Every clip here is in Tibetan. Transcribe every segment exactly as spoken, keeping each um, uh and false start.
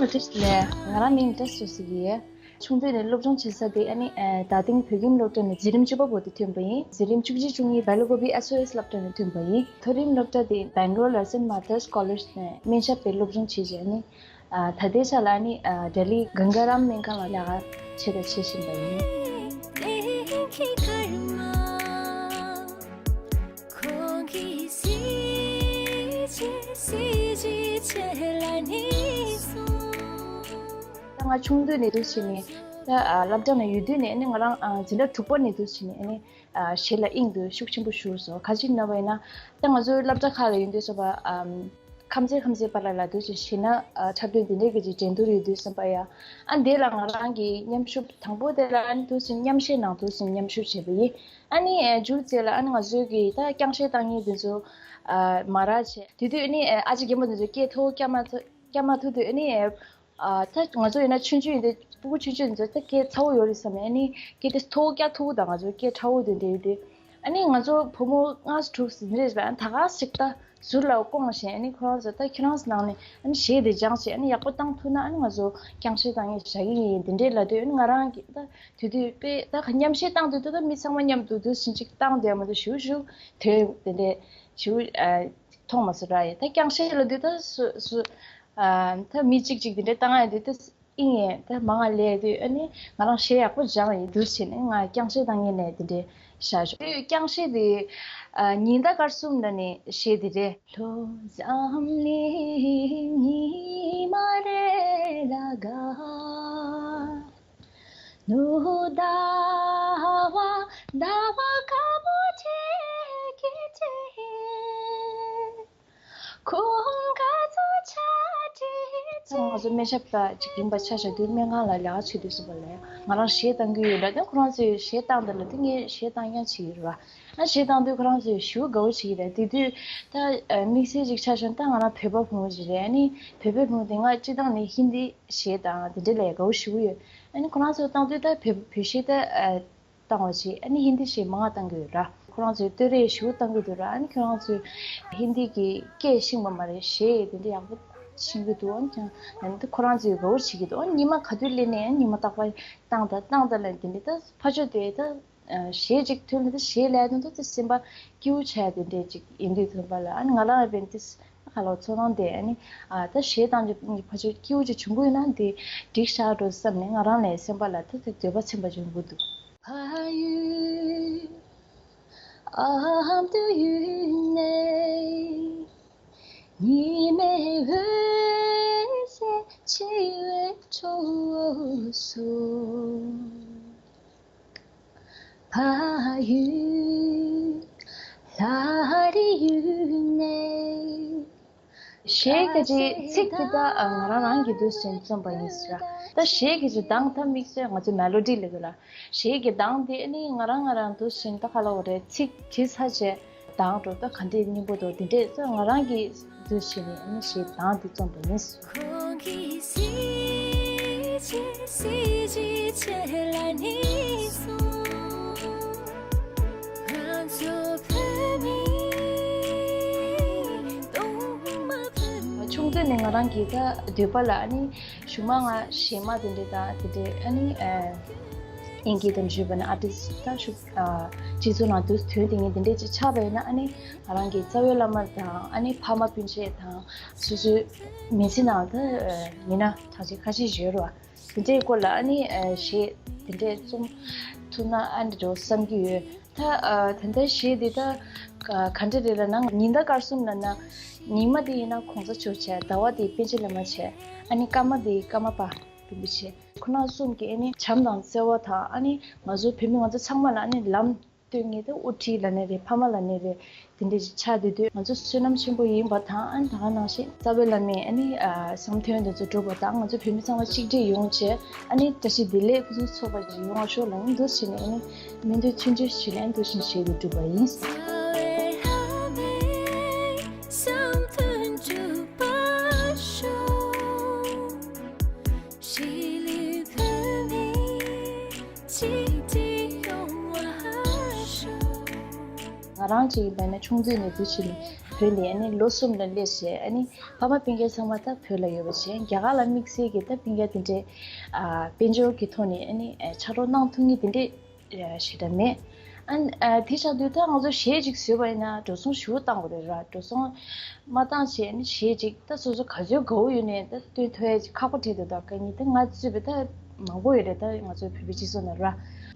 ལགས། ང་རང་མིང་བཀྲ་ཤིས་ཟེར་གྱི་ཡོད། ཆུང་དུས་ནས་སློབ་སྦྱོང་བྱེད་ས་དེ་ཨ་ནི་ཨ་རྡ་སྟེང་བོད་ཁྱིམ་སློབ་གྲྭ་ནས་འཛིན་རིམ་བཅུ་པ་བར་དུ་ཐོན་པ་ཡིན། འཛིན་རིམ་བཅུ་གཅིག་བཅུ་གཉིས་སྦེལ་ཀོབ་པི་ཨེས་ཨོ་ཨེས་སློབ་གྲྭ་ནས་ཐོན་པ་ཡིན། མཐོ་རིམ་སློབ་གྲྭ་དེ་སྦེང་ལོར་ལ་སེན་མར་ཐཱ་སི་ཀོ་ལེཇ་ནས་སྨན་ཞབས་པའི་སློབ་སྦྱོང་བྱས་རྗེས་ཨ་ནི་ཨ་ད་ལྟའི་ཆ་ལ་ཨ་ནི་ཨ་ལྡི་ལི་གངྒཱ་རམ་སྨན་ཁང་ལ་ལས་ཀ་བྱས་དང་བྱེད་བཞིན་པ་ཡིན། ད་ང་ཆུང་དུས་ནས་འདུག་བྱས་ནས་ད་ཨ་སློབ་གྲྭ་ནང་ཡོད་དུས་ནས་ཨ་ནི་ང་རང་ཨ་འཛིན་གྲྭ་དྲུག་པ་ནས་འདུག་བྱས་ནས་ཨ་ནི་ཨ་གཞས་ལ་དབྱིངས་འདུ་ཤུགས་ཆེན་པོ་ཞུགས་སོང་། ག་ཅི་ཡིན་ན་བ་ཡིན་ན་ད་ང་ཚོའི་སློབ་གྲྭ་ཁག་ལ་ཡོད་དུས་སོ་པ་ཨམ་ཁམས་ཚན་ཁམས་ཚན་བར་ལ་ལ་འདུག་བྱས་གཞས་སྣ་ཨ་འཁྲབ་སྟོན་འདི་འདྲའི་གི་ཅིག་འགྲན་བསྡུར་ཡོད་དུས་ཙམ་པ་ཡ་ཨ་འདི་ལ་ང་རང་གི་མཉམ་ཞུགས་དང་པོ་དེ་ལ་ཨ་ནི་འདུག་བྱས་མཉམ་གཞས་ནང་འདུག་བྱས་མཉམ་ཞུགས་བྱས་པ་ཡིན། ཨ་ནི་ཨ་མཇུག་རྩེ་ལ་ཨ་ནི་ང་ཚོའི་གི་ད་རྐྱང་གཞས་བཏང་མཁན་དེ་ཚོ་ཨ་མ་རག་བྱས་དེ་དུས་ཨ་ནི་ཨ་ཅག་རྒན་པོ་དེ་ཚོ་སྐད་མཐོ་བོ་རྒྱག་མ་ཐུབ་རྒྱག་མ་ཐུབ་དུས་ཨ་ནི་ཨ་ད་ང་ཚོ་ཡིན་ན་ཆུང་ཆུང་ཡིན་དུས་སྤུ་གུ་ཆུང་ཆུང་ཡིན་དུས་ད་སྐད་ཚ་བོ་ཡོད་རེད་བསམ་ནས་ཨ་ནི་སྐད་དེ་མཐོ་བོ་རྒྱག་ཐུབ་དང་ང་ཚོ་སྐད་ཕྲ་བོ་དེ་འདྲ་ཡོད་དུས་ཨ་ནི་ང་ཚོ་བུ་མོ་ལྔ་དྲུག་ཟིན་རེད་པ་ད་ག་ཞིག་ད་ཟུར་ལ་བསྐོང་བཞིན་ཨ་ནི་ཁོ་རང་ཚོ་ད་ཁྱེད་རང་ཚོ་ནང་ནས་ཨ་ནི་གཞས་དེ་སྦྱངས་བྱས་ཨ་ནི་ཡག་པོ་བཏང་ཐུབ་ན་ཨ་ནི་ང་ཚོ་རྐྱང་གཞས་བཏང་ཡས་བཞག་གི་ཡིན་དེ་འདྲས་ལབ་དུས་ཨ་ནི་ང་རང་གི་ད་དེ་དུས་དཔེ་ད་མཉམ་གཞས་བཏང་དུས་ད་ད་མི་ཚང་མ་མཉམ་དུ་དུ་ཟིན་ཅིག་བཏང་དེ་མ་དུ་ཞུ་ཞུ་དོན་དེ་འདྲས་ཞུ་ཨ། མཐོང་མ་སོང་ར་ཡ། ད་རྐྱང་གཞས་ལ་འདི་ད་སུ་སུ་ཨ་ད་མི་གཅིག་གཅིག་འདི་འདྲའི་བཏང་ཡ་འདི་ད་ཨིན་ཡས་ད་མང་ང་ལས་དུས་ཨ་ནི་ང་རང་གཞས་ཡག་པོ་སྦྱངས་ཡིན་འདུག་བྱས་ནས་ང་རྐྱང་གཞས་བཏང་ཡས་ནས་འདི་འདྲའི་བཞག་ཞོག་རྐྱང་གཞས་དེ་ཨ་ཉི་ཟླ་སྐར་གསུམ་ལ་ནི་གཞས་འདི་རེད། ལྷོ་འཛམ་གླིང་ཉི་མ་རེ་ལ་དགའ། ནུ་ཟླ་བ་ཟླ་བ་དཀར་པོ་དེ་གི་དེ། ཁོང་ག་ཚོད་ཆ་ད་ང་ཚོ་སྨན་ཞབས་པ་ཅིག་ཡིན་པ་ཆ་བཞག་དུས་སྨན་ཁང་ལ་ལས་ཀ་བྱེད་དུས་སུ་བ་ལས་ང་རང་གཞས་བཏང་གི་ཡོད་ལ་དེ་ཁོ་རང་ཚོས་གཞས་བཏང་དེ་ལ་དེ་ངས་གཞས་བཏང་རྐྱང་བྱེད་ཀྱི་རེད་བ། ཨ་གཞས་བཏང་དུས་ཁོ་རང་ཚོས་ཞེ་པོ་དགའ་བོ་བྱེད་ཀྱི་རེད། དེ་དུས་ད་དམིགས་བསལ་ཅིག་ཆ་བཞག་ན་ད་ང་རང་བོད་པ་བུ་མོ་ཅིག་རེད། ཨ་ནི་བོད་པའི་བུ་མོ་དེ་ང་སྤྱི་བཏང་ནས་ཧིན་དི་གཞས་དང་དེ་འདྲ་ལས་དགའ་བོ་ཞེ་པོ་ཡོད། ཨ་ནི་ཁོ་རང་ཚོ་བཏང་དུས་ད་བོད་བོད་གཞས་ད་ཨ། བཏང་བ་བྱས་ཨ་ནི་ཧིན་དི་གཞས་མང་བ་བཏང་གི་ཡོད་ར། ཁོ་རང་ཚོས་བསྟོད་ར་ཞེ་པོ་བཏང་གི་འདུག་ར། ཨ་ནི་ཁྱོད་རང་ཚོས་ཧིན་དི་གི་སྐད་ཤེས་པ་མ་རེད། གཞས་དེ་འདྲ་ཡག་པོ་ཤེས་ཀྱི་འདུག་ཨ་ནི་ཁྱོད་ཨ་ནི་ཁོ་རང་ཚོས་དགའ་བོ་བྱེད་ཀྱི་འདུག་ཨ་ནི་ཉི་མ་ག་དུས་སླེབས་ནའི་ཨ་ནི་ཉི་མ་རྟག་པར་བཏང་ད་བཏང་ད་ལབ་དེ་འདྲ་ད་ཕར་ཕྱོགས་དེ་ད་གཞས་ཅིག་ཐོན་ནས་ད་གཞས་ལབ་དུས་ད་སེམས་པ་སྐྱིད་པོ་ཆགས་དེ་འདྲ་ཅིག་ཡིན་དུས་ཐོན་པ་ལ་ཨ་ནི་ང་རང་ལ་བན་ཏིས། ཁ་ལོ་ཚོར་སྣང་དེ་ཨ་ནི་ཨ་ད་གཞས་བཏང་རྒྱུ་ཕ་ཆོས་སྐྱིད་པོ་ཅིག་བྱུང་གི་ཡོད་ན་དེ་འགྲིག་ཤག་འགྲོ་བསམ་ནས་ང་རང་ལ་སེམས་པ་ལ་ད་དེ་འདོད་པ་ཚིམ་པ་བྱུང་གི་འདུག་ཕ་ཡུལ་ཨ་མདོ་ཡུལ་ནས་ཉི་མའི་འོད་ཟེར་འཆི་བའི་གྲོགས་སུ། ཕ་ཡུལ་ལྷ་རི་ཡུལ་ནས། གཞས་ཀྱི་ཅིག་ཚིག་དེ་ད་ང་རང་རང་གི་འདུག་སེ་བརྩམས་པ་ཡིན་ཟེར། ད་གཞས་ཀྱི་ཅིག་གདངས་ད་དམིགས་བསལ་ང་ཚོ་མེ་ལོ་ཌི་ལབ་ཀྱི་ལ། གཞས་ཀྱི་གདངས་དེ་ནི་ང་རང་ང་རང་འདུག་སེ་ད་ག་ལ་འོ་རེད་ཚིག་བྲིས་ཚར་རྗེས། གདངས་འགྲོ་ད་ག་འདྲས་སྙན་པོ་འདུག་དེ་འདྲས་ཚོ་ང་རང་གིས་འདུག་བྱས་ནས་ཨ་ནི་གཞས་གདངས་འདི་བརྩམས་པ་ཡིན། ཁོང་གིས་གཟིགས་བྱས་གཟིགས་བྱས་བྱས་ལ་ནི་སོང་། ང་ཚོ་བོད་མི་གཏོང་མ་ཕོད། ཆུང་དུས་ནས་ང་རང་གི་ད་འདོད་པ་ལ་ཨ་ནི་གཞུག་མ་ང་གཞས་མ་དེ་འདྲས་དང་དེ་འདྲས་ཨ་ནི་ཨ། དབྱིན་སྐད་དང་བརྗོད་པ་ནི་ཨར་ཊིསི་ད་ཤུགས་ཨ། སྤྱི་ཚོགས་ནང་དུ་དོན་དེ་ངས་འདི་འདྲས་ཅིག་ཆགས་པ་ཡིན་ན་ཨ་ནི་ང་རང་གི་རྩ་བའི་བླ་མ་དང་ཨ་ནི་ཕ་མ་སྤུན་མཆེད་དང་སོ་སོའི་མི་ཚེ་ནང་དུ་མི་སྣ་གྲགས་ཅན་ཁ་ཤས་ཡོད་རེད་བ། དེ་འདྲའི་སྐོར་ལ་ཨ་ནི་གཞས་དེ་འདྲས་རྩོམ་ཐུབ་ན་ཨ་འདྲ་འགྲོ་བསམ་གྱི་ཡོད། ད་ད་ལྟ་གཞས་འདི་ད་ག་འདྲ་རེད་ལབ་ན་ཉི་ཟླ་སྐར་གསུམ་ལབ་ན་ཉི་མ་དེ་ཡིན་ན་གོང་ས་མཆོག་བྱས། ཟླ་བ་དེ་པཎ་ཆེན་བླ་མ་བྱས། ཨ་ནི་སྐར་མ་དེ་ཀརྨ་པ། རིན་པོ་ཆེ། ཁོང་རྣམ་གསུམ་གྱིས་ཨ་ནི་བྱམས་དང་བརྩེ་བ་དང་ཨ་ནི་ང་ཚོ་བོད་མི་ང་ཚོ་ཚང་མ་ལ་ཨ་ནི་ལམ་སྟོན་མཁན་དེ་དབུ་ཁྲིད་ལབ་ནའི་རེད། ཕ་མ་ལབ་ནའི་རེད། དེ་འདྲ་ཞིག་ཆགས་བསྡད་དུས་ང་ཚོ་བསོད་ནམས་ཆེན་པོ་ཡིན་པ་དང་ཨ་ནི་ད་ག་ནང་བཞིན་རྩ་བའི་བླ་མས་ཨ་ནི་བསམ་དོན་དེ་ཚོ་འགྲུབ་པ་དང་ང་ཚོ་བོད་མི་ཚང་མ་གཅིག་སྒྲིལ་ཡོང་བྱས་ཨ་ནི་བཀྲ་ཤིས་བདེ་ལེགས་ཕུན་སུམ་ཚོགས་པ་ཞིག་ཡོང་བ་ཤོག་ལབ་ནས་འདུག་བྱས་ནས་ཨ་ནི་སྨོན་འདུན་མཐུན་འགྱུར་ཞུས་ནས་འདུག་བཞིན་བྱས་ཏེ་བསྒྲུབས་པ་ཡིན། ང་རང་གཅིག་ཡིན་པ་ཡིན་ན་ཆུང་དུས་ནས་འདུག་བྱས་ནས་ བོད་ནས་ཨ་ནི་ལོ་གསུམ་ལ་སླེབས་བྱས། ཨ་ནི་ཕ་མ་སྤུན་ཀྱག་ཚང་མ་ད་བོད་ལ་ཡོད་པ་བྱས། རྒྱ་གར་ལ་དམིགས་བསལ་གྱི་ད་སྤུན་ཀྱག་དེ་འདྲས་ཨ་དཔལ་འབྱོར་གྱི་ཐོག་ནས་ཨ་ནི་ཨ་ཕྱག་རོགས་གནང་ཐུབ་མཁན་དེ་འདྲས་ཞེ་དྲག་མེད། ཨ་ཨ་དེ་ཆགས་དུས་ད་ང་ཚོ་གཞས་ཅིག་བཟོས་པ་ཡིན་ན་འགྲོ་སོང་ཞེ་པོ་བཏང་དགོས་རེད་ར། འགྲོ་སོང་མ་བཏང་བྱས་ནས་གཞས་ཅིག་ད་སོ་སོ་ག་ཚོད་དགའ་བོ་ཡོད་ནའི་ད་བཏོན་ཐུབ་ཡ་ཅིག་ཁག་པོ་འཕྲད་འདུག་ད་ག་ནི་ད་ང་གཙོས་པའི་ད་མང་པོ་ཡོད་རེད། ད་ང་ཚོའི་བོད་པའི་སྤྱི་ཚོགས་ནང་ར།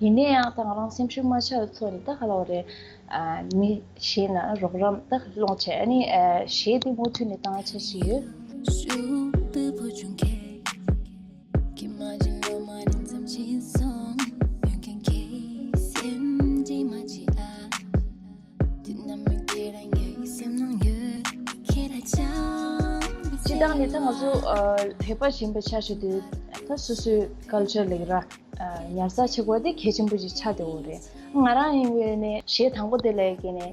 ཡིན་ན་ཡང་ད་ང་རང་སེམས་ཤུགས་མ་ཆག་པའི་ཐོག་ནས་ད་ག་ལབ་དགོས་རེད། ཨ་མི་གཞན་ལ་རོགས་རམ་ད་སློང་བྱས། ཨ་ནི་ཨ་གཞས་དེ་མུ་མཐུད་ནས་བཏང་ཡ་འཆར་གཞི་ཡོད། སྤྱིར་བཏང་ནི་ད་ང་ཚོ་ཨ་བོད་པ་ཡིན་པའི་ཆ་བཞག་དུས་ད་སོ་སོའི་ཀལ་ཅར་ལབ་ཀྱི་ར། ཨ་ཉར་ཚགས་བྱེད་དགོས་དེ་གལ་ཆེན་པོ་ཞིག་ཆགས་བསྡད་ཡོད་རེད། ང་རང་ཡིན་པ་ཡིན་ནའི་གཞས་དང་པོ་དེ་ལ་ཡི་གེ་ནས་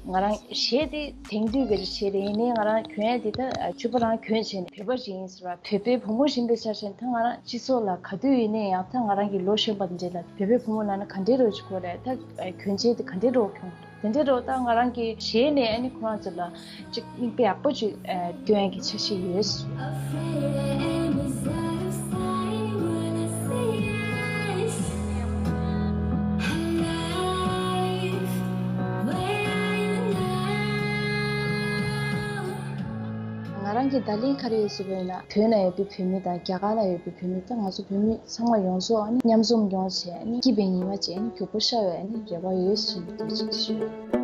ང་རང་གཞས་དེ་དེང་དུས་ཀྱི་གཞས་རེད། ཡིན་ནའི་ང་རང་གྱོན་ཡ་དེ་ད་ཕྱུ་པ་རང་གྱོན་བྱས་ནས་བོད་པ་ཞིག་ཡིན་ཟེར་བ། བོད་པའི་བུ་མོ་ཡིན་པའི་ཆ་བཞག་ད་ང་རང་སྤྱི་ཚོགས་ལ་ག་དུས་ཡིན་ནའི་ཡང་ད་ང་རང་གི་ལོ་གཞོན་པ་འདྲ་ལ་བོད་པའི་བུ་མོ་ལབ་ན་ག་འདྲའི་རོ་ཞིག་གོ་རེད། ད་གྱོན་ཆས་དེ་ག་འདྲའི་རོ་གྱོན། དེ་འདྲའི་རོ་ད་ང་རང་གི་གཞས་ནས་ཨ་ནི་ཁོ་རང་ཚོ་ལ་ཅིག་མིག་དཔེ་ཡག་པོ་ཅིག་ཨ་སྟོན་ཡ་གི་འཆར་གཞི་ཡོད། ང་རང་གི་བརྡ་ལན་ག་རེ་ཡོད་ཟེར་བ་ཡིན་ན། བོད་ན་ཡོད་པའི་བོད་མི་དང་རྒྱ་གར་ན་ཡོད་པའི་བོད་མི་དང་ང་ཚོ་བོད་མི་ཚང་མ་ཡོངས་རྫོགས་ཨ་ནི་མཉམ་འཛོམས་ཡོང་བྱས། ཨ་ནི་སྐྱིད་པའི་ཉི་མ་ཅིག་ཨ་ནི་མགྱོགས་པོ་ཤར་བའི་ཨ་ནི་རེ་བ་ཡོད་ཟེར་ནས་འདུག་ཅེས་ཞུ།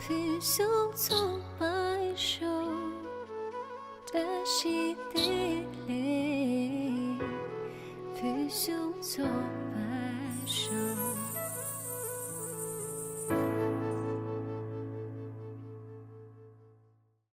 ཕུན་སུམ་ཚོགས་པར་ཤོག་བཀྲ་ཤིས་བདེ་ལེགས། ཕུན་སུམ་ཚོགས་